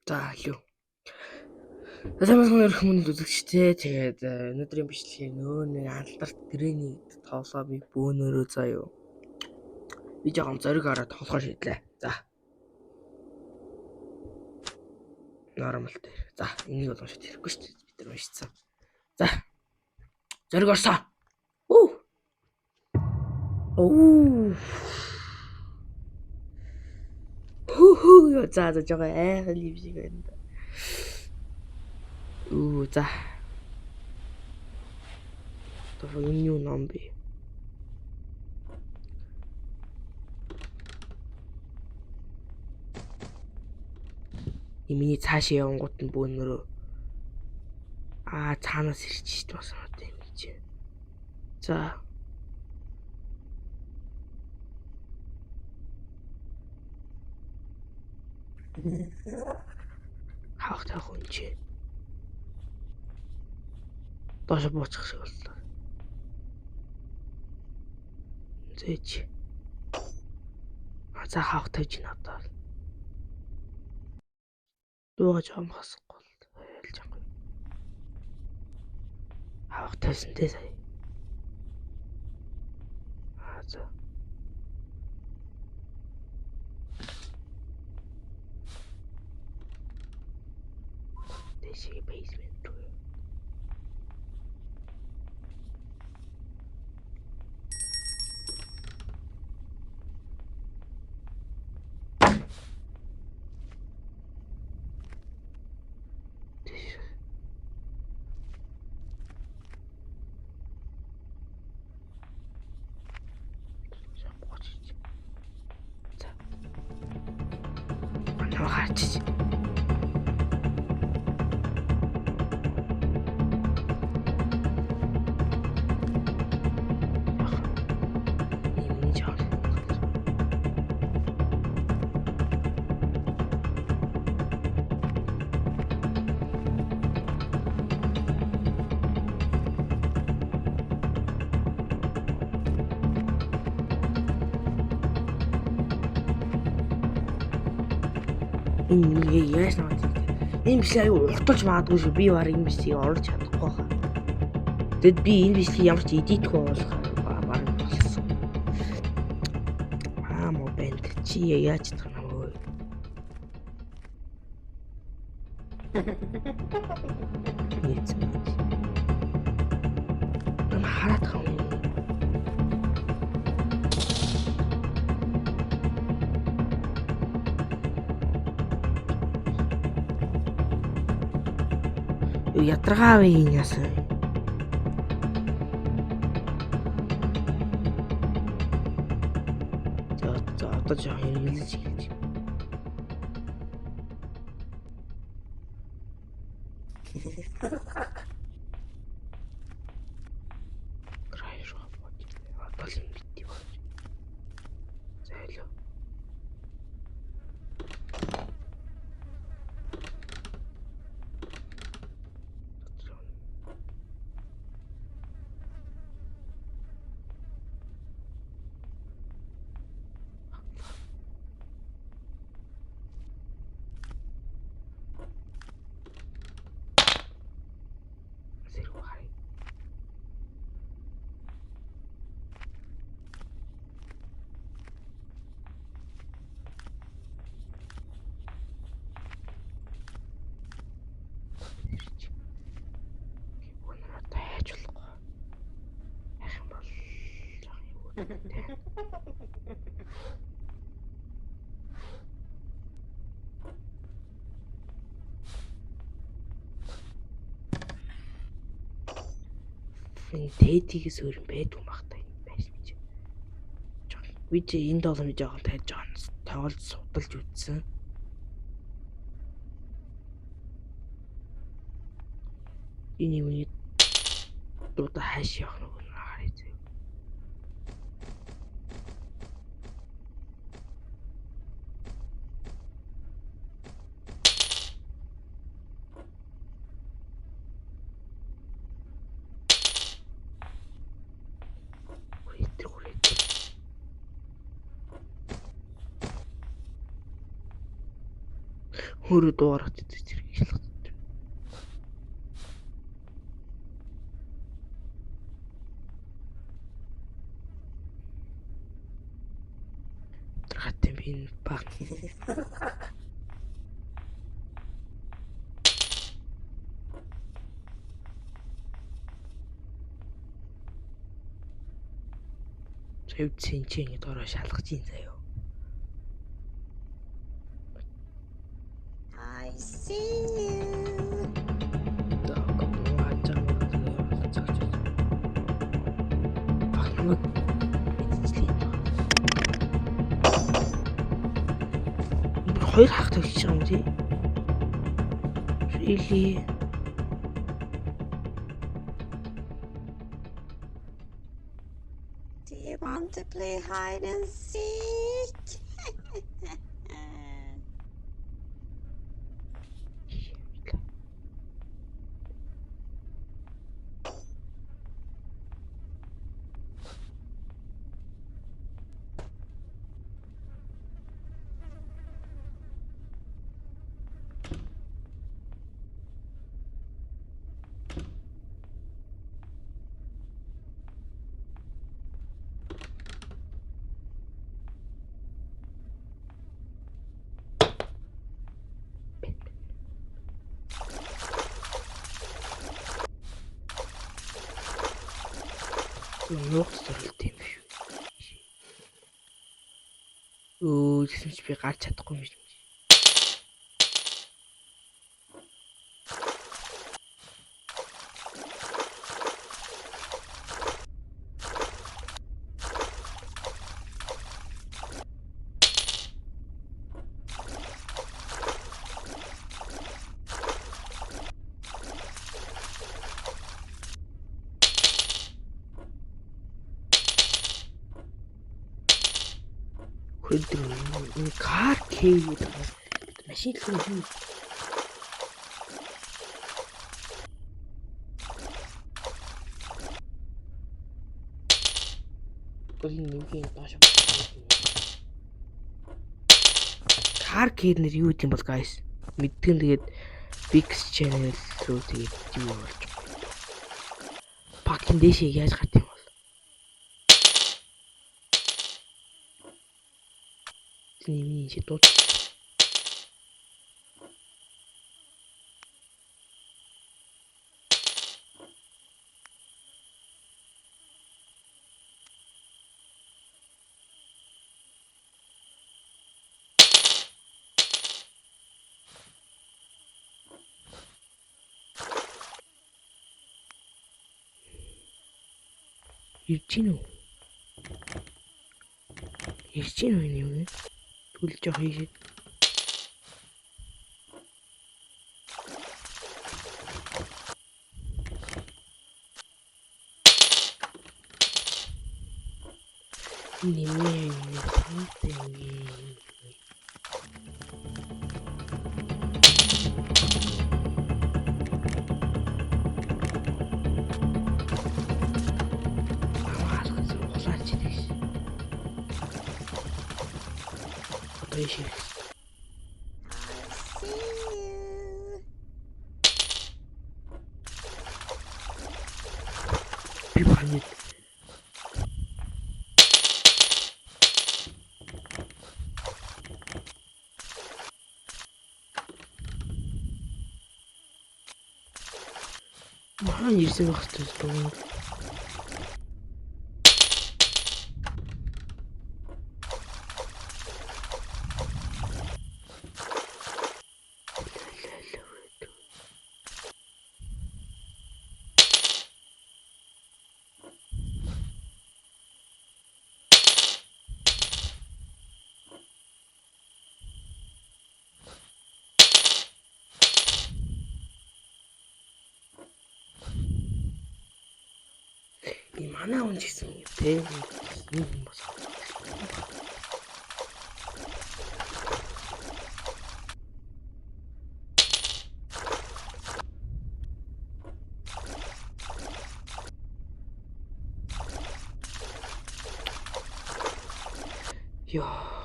За алуу. Сайн байна уу хүмүүст үзэгчдээ. Тэгээд өнөөдрийн бичлэгээр нөө нэг алдарт грэний тоглоомыг би бөөнөрөө заяа. Би жоохон зориг ороод тоглохоор шийдлээ. За. Нормал дээр. За, энийг бол уншиж хэрэггүй шүү дээ. Бид нар уншицсан. За. Зориг орсон. Үү. Оо. Хүү. За за жоохон айхан юм шиг байна да. Үү за. Одоо энэ юу ном бэ? Миний цаашаа явангууд нь бөөнөрөө аа цаанаас ирж шít бас одоо юм гэж. За. Хавх таах хүн чи. Доош буучих шиг боллоо. Зээч. За хавх тавьж ин одоо. Дууга жоом хасахгүй бол айлж байгаа. Хавх тавьсан те сая. Аа за. Дэшиг basement руу. За. Намайг харчиж. Миний жоо. Энэ яаж наваад юм. Энэ бичлэг аюу урталж магадгүй шүү. Би баг энэ бичлэгийг оруулж чадахгүй хаа. Тэгэд би энэ бичлэгийг ямар ч эдитгүй болох баг болсон. Аа мó бэнд чи яаж чадах юм бэ? Нийцэн байна. Нам хараад байгаа юм. Ядаргаа вэ энэ яасан. За за одоо жоохон эргэлж эхэлж байна. Край руу бод. Одоо л юм бити болж. За хэлээ. Зэрэг харъя. Өнөр одоо хайж болохгүй. Хайх юм бол жоохон юу гэдэг. Энэ тэтигээс өөр юм байдгүй мах та энэ байж гэж. Жохон би чи энэ тоглоомыг жоохон тайж жоохон тоглож судалж үзсэн. Энэ юмны дуудаа хайш явах нэг нь харъя зөө. Хүрээ хүрээ. Хөрөө дуугарах гэдэг зэрэг шалгах. Хатын би энэ баг. Зөв чи ингэж ороо шалгаж ин заяо. I see you. За хажаа багнаг эцэслээ. Хоёр хах тавьчих юм тий. Really? Do you want to play hide and seek? Нууц зорилт юм биш үү? Өө тэгсэн чи би гарч чадахгүй юм шиг. Хөлдөр энэ кар кей гэдэг машин руу юу Гол нэмгийн доош Кар кей нэр юу гэм бол guys мэддэг нь тэгээд Big Channel руу тэгээд юу болж байгаа юм. Пакин дээшээ яаж гарт юм бол? Миний чи дууд. Ирж гин үү? Ирж гин үү энэ юм? Түл жоох хийшээ. Нэмээ юм санаатай юм. Улаач идэг. Одоо ийш ирэх. I see you. Би багнад Махан ирсэн байх хэрэгтэй юм. Энэ манай хүн ч гэсэн тэ нэг хүн бас Йоо.